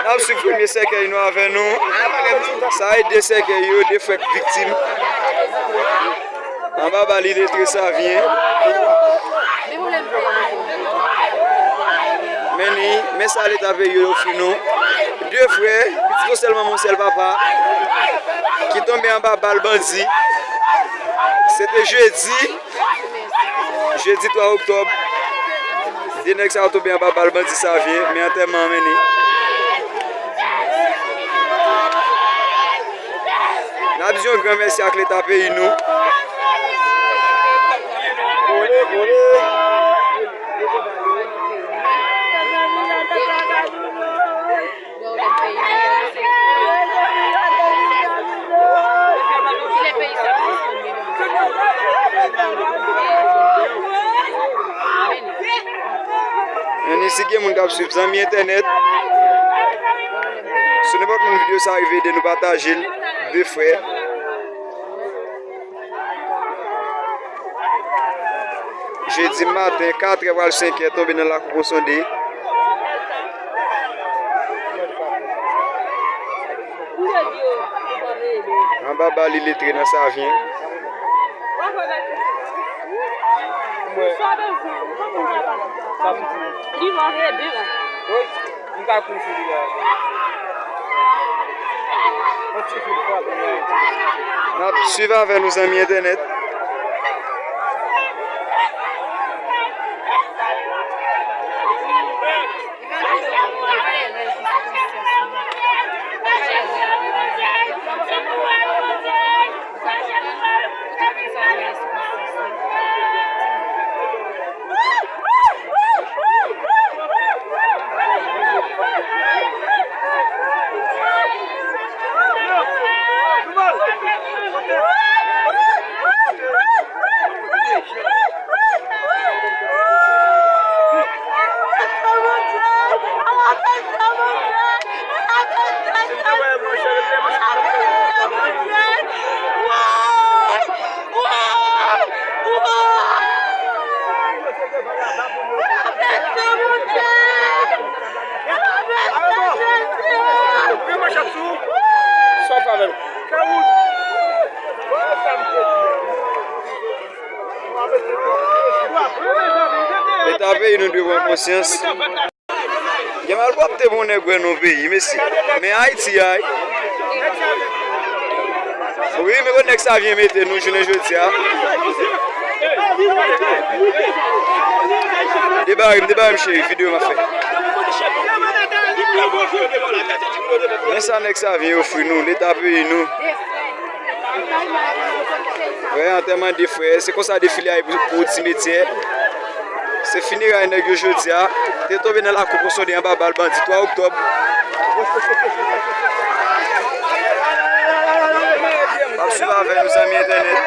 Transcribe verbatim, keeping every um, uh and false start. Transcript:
N ap swiv premye sèkèy nou avè nou. Sa e de sèkèy yo, de frè k viktim. Anba bal iletre Savyen. Men ni, men sa leta peyi yo ofri nou. De frè, pitit yon sèl manman, yon sèl papa, ki tonbe anba bal bandi. Se te jedi, jedi twa oktòb. De nèg sa yo tonbe anba bal bandi Savyen, men antèman an mennen. N ap di yon gran mèsi ak leta peyi nou. Men ni, si gen moun k ap swiv, zanmi entènèt, si nenpòt moun videyo sa rive, ede nou pataje l. De frè. Jedi maten, katrè pral senkè, tonbe nan lakou Pon Sonde. Anba bal iletre nan Savyen. N ap swiv avè nou, zanmi entènèt. Leta peyi nou dwe pran konsyans. Gen malpwòpte pou yon nèg wè nan yon peyi, mesye. Men Ayiti a, wi. Wi, men kote nèg Savyen mete nou jounen jodi a. Debare m, debare m, cheri, videyo m ap fè. Men sa nèg Savyen ofri nou, leta peyi nou. Wè, antèman de frè, se konsa defile a ye pou, pou Simetyè. Se fineray nèg yo jodi a. Te tonbe nan lakou Pon Sonde anba bal bandi, twa oktòb. N ap swiv avè nou, zanmi entènèt.